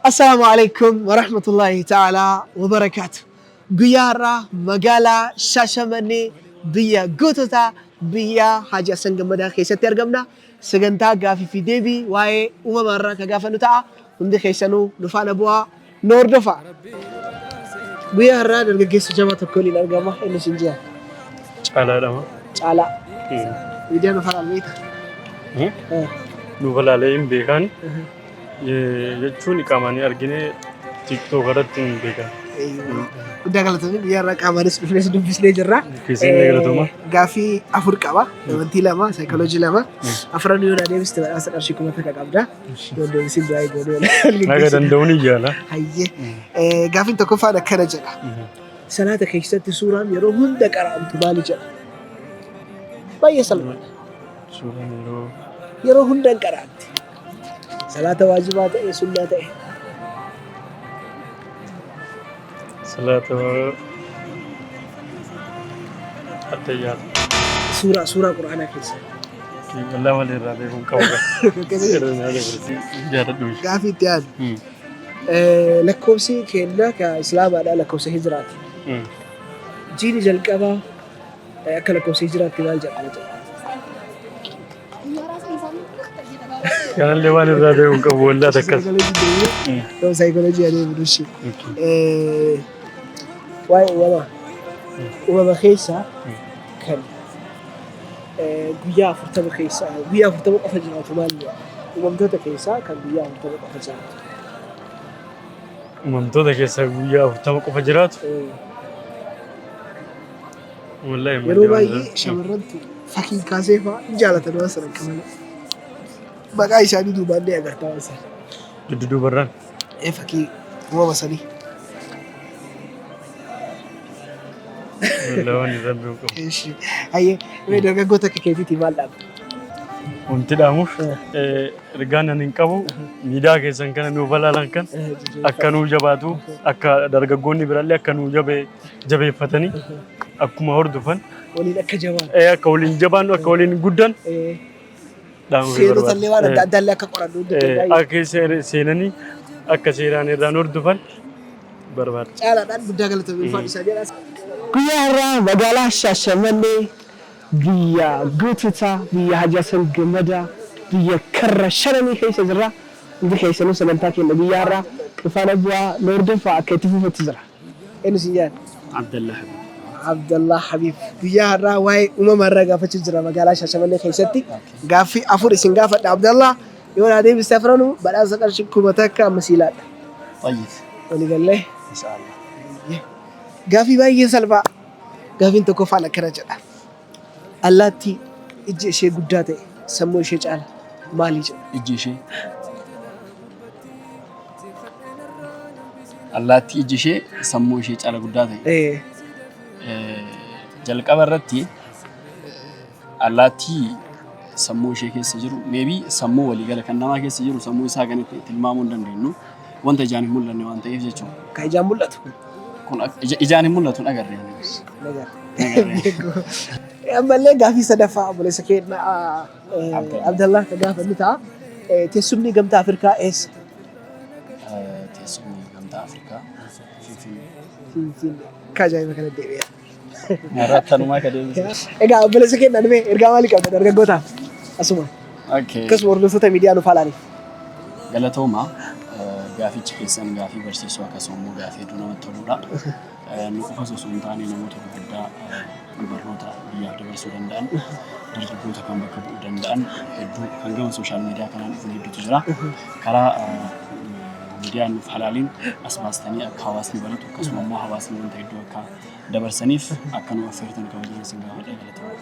Assalaamu alaikum warahmatullahi ta'ala wabarakaatu. Guyyaa har'aa magaalaa Shaashamannee biyya goototaa biyya Haaji Hassan Gammadaa keessatti argamna. Sagantaa gaafii fi deebii waa'ee uumamaa irraa kan gaafannu ta'a. Hundi keessanuu nu faana bu'aa nu hordofaa. Guyyaa har'aa dargaggeessa jabaa tokko waliin argama. Innis hin jiran. Caalaadhama. Caalaa. Miidiyaa nu faana beektaa? Nu balaalee hin beekan jechuun qaamaan argine TikTok irratti hin beekan. Guddaa galatoomii guyyaa har'aa qaamaanis dhufnes dubbisnee jirra. Keessan galatooma. Gaaffii afur qaba. Amantii lama, saayikooloojii lama. Afran yoo naa deebiste badhaasa qarshii 1000 qabda. Yoo deebisin du'aa eeguu Naga danda'uun hin yaala. Hayyee. Gaaffiin tokkoffaan akkana jedha. Salaata keessatti suuraan yeroo hunda qara'amtu maali jedha? Baay'ee salphaadha. Suuraan yeroo Yeroo hunda hin qara'amti. Salaata waajibaa ta'e sunnaa ta'e. Salaata attayyaata. Suuraa Qur'aanaa keessa. Wallaa malee irraa beekuun qabu. Jaaladhu. Gaafii itti aanu. Lakkoofsi keenna ka Islaamaadha lakkoofsa hijraati. Jiini jalqabaa akka lakkoofsa hijraatti maal jedhama jedha? Kanallee waan irraa beekuun qabu wallaa takkas. Saayikooloojii adeemu dushi. Waa'ee uumamaa. Uumama keessaa kan guyyaa 40 keessa guyyaa 40 qofa jiraatu maal jedha? Uumamtoota keessaa kan guyyaa 40 qofa jiraatu. Uumamtoota keessaa guyyaa 40 qofa jiraatu. Wallaahi Yeroo baay'ee shamarrantu fakkii kaasee fa'aa hin jaalatan waan sana akka malee. Maqaa isaanii duubaan ni agarta waan sana. Duddu duubarraan. Fakkii uumama sanii. Wallaahi waan irraa beeku qabu. Eshi. Hayyee mee dargaggoota akka keetiitii maal dhaabda? Wanti dhaamuuf ergaan ani hin qabu miidiyaa keessan kana nuuf balaalan kan akka nuu jabaatu akka dargaggoonni birallee akka nuu jabeeffatanii akkuma hordofan Waliin akka jabaatu. Akka waliin jabaannu akka waliin guddan dhaamuuf Seerota illee waan adda addaa illee akka qorannu hundi keenya. Akka seenanii akka seeraan irraan hordofan barbaada. Caalaadhaan guddaa galatoomii ulfaadhu isaa jedha. Guyyaa har'aa magaalaa Shaashamannee biyya goototaa biyya Haji Hasan Gammadaa biyya karra shananii keessa jirra. Hundi keessanuu sagantaa keenya guyyaa har'aa nu faana bu'aa nu hordofaa akka itti fufutti jira. Eenyu isin jedhan? Abdallaa Habiib. Abdallaa Habiib. Guyyaa har'aa waa'ee uumama irraa gaafachuu jira magaalaa Shaashamannee keessatti. Gaaffii afur isin gaafadha Abdallaa. Yoo naa deebiste afranuu badhaasa qarshii 1000 amma sii laadha. Tayyib. Walii gallee? Inshaallah. Gaaffii baay'ee salphaa. Gaaffiin tokkoffaan akkana jedha. Allaattii ijji ishee guddaa ta'e sammuu ishee caala maali jedha? Ijji ishee. Allaattii ijji ishee sammuu ishee caala guddaa ta'e. Jalqaba irratti allaattii sammuu ishee keessa jiru maybe sammuu waliigala kan namaa keessa jiru sammuu isaa kan itti tilmaamuu hin dandeenyu wanta ijaan hin mul'anne waan ta'eef jechuudha. Kan ijaan mul'atu. Kun ijaan hin mul'atu hin agarre. Nagaa. Ammallee gaaffii sadaffaa obboleessa keenya Abdallah kan gaafannu ta'a. Teessumni Gamtaa Afrikaa eessa? Teessumni Gamtaa Afrikaa Finfinnee. Finfinnee. Akka ajaa'iba kana deebi'a. Irratti tanumaa ka deebise. Egaa obboleessa keenya dhufee ergaa maalii qabda dargaggootaaf? Asuma. Okay. Akkasuma hordoftoota miidiyaa nuuf haalaaniif. Galatooma gaafichi keessan gaafii barsiisuu akkasuma immoo gaafii hedduu namatti toludha. Nu qofas osoo hin taane namoota gurguddaa barnoota biyyaaf dabarsuu danda'an dargaggoota kan bakka bu'uu danda'an hedduu kan gama social media kanaan dhufan hedduutu jira. Karaa miidiyaa nuuf halaaliin as baastanii akka hawaasni baratu akkasuma immoo hawaasni wanta hedduu akka dabarsaniif akka nu affeertan kabajaan isin gaafadha galatooma.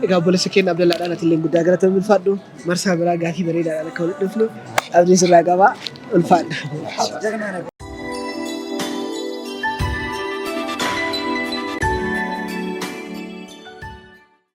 Egaa obboleessa keenya Abdallaadhaan ati illee guddaa galatoomi ulfaadhu. Marsaa biraa gaafii bareedaadhaan akka walitti dhufnu abdii sirraa qaba. Ulfaadha.